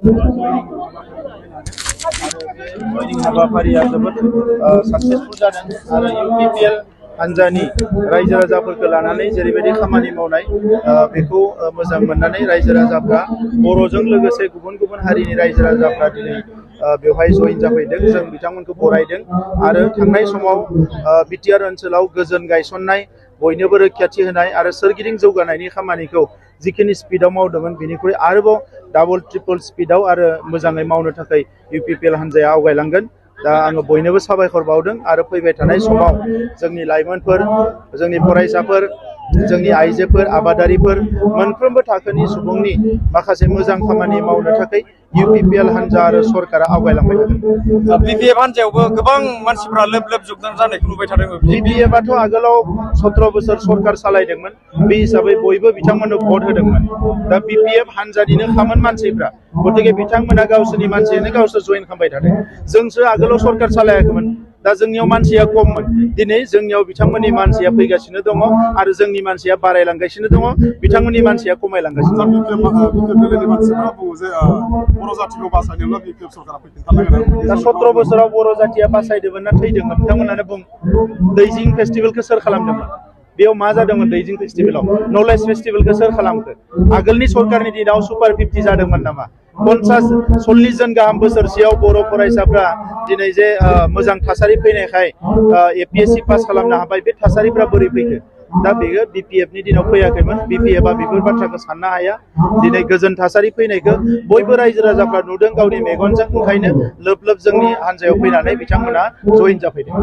जयनिं हाबाफारिया जोबोद साक्सेसफुल जादों आरो UPPL हान्जानि रायजो राजाफोरखौ लानानै जेरैबायदि खामानि मावनाय बेखौ मोजां मोननानै रायजो राजाफ्रा बर'जों लोगोसे गुबुन गुबुन हारिनि रायजो राजाफ्रा दिनै बेवहाय जइन जाफैदों। जों बिथांमोनखौ बरायदों आरो थांनाय समाव बिटिआर ओनसोलाव गोजोन गायसननाय, बयनोबो रैखाथि होनाय आरो सोरगिदिं जौगानायनि खामानिखौ जिखिनि स्पिडआव मावदोंमोन बेनिख्रुइ आरोबाव डाबल ट्रिपल स्पिडआव आरो मोजाङै मावनो थाखाय UPPL हान्जाया आवगायलांगोन। दा आङो बयनोबो साबायखर बावदों आरो फैबाय थानाय समाव जोंनि लाइमोनफोर, जोंनि फरायसाफोर, जोंनि आइजोफोर, आबादारिफोर, मोनफ्रोमबो थाखोनि सुबुंनि माखासे मोजां खामानि मावनो थाखाय UPPL हान्जा आरो सरकारा आवगायलांबाय थादों। BPF हान्जायावबो गोबां मानसिफ्रा लोब लोब जगदान जानायखौ नुबाय थादों। BPF आथ' आगोलाव 17 बोसोर सरकार सालायदोंमोन, बे हिसाबै बयबो बिथांमोननो भट होदोंमोन। दा BPF हान्जानिनो खामोन मानसिफ्रा, गतिके बिथांमोना गावसोरनि मानसियानो गावसोर जइन खालामबाय थादों। जोंसो आगोलाव सरकार सालायाखैमोन, दा जोंनियाव मानसिया खममोन। दिनै जोंनियाव बिथांमोननि मानसिया फैगासिनो दङ आरो जोंनि मानसिया बारायलांगासिनो दङ, बिथांमोननि मानसिया खमायलांगासिनो दङ। दा 17 बोसोराव बर' जातिया बासायदोंमोन ना थैदोंमोन बिथांमोनानो बुं। दैजिं फेस्टिभेलखौ सोर खालामदोंमोन? बेयाव मा जादोंमोन दैजिं फेस्टिभेलाव? नलेज फेस्टिभेलखौ सोर खालामखो? आगोलनि सरकारनि दिनाव सुपार 50 जादोंमोन नामा? 50-40 जन गाहाम बोसोरसेयाव बर' फरायसाफ्रा दिनै जे मोजां थासारि फैनायखाय APSC पास खालामनो हाबाय, बे थासारिफ्रा बोरै फैखो? दा बेयो BPF नि दिनाव फैयाखैमोन। BPF आ बेफोर बाथ्राखौ साननो हाया। दिनै गोजोन थासारि फैनायखौ बयबो रायजो राजाफ्रा नुदों गावनि मेगनजों, ओंखायनो लोब लोब जोंनि हान्जायाव फैनानै बिथांमोना जइन जाफैदों।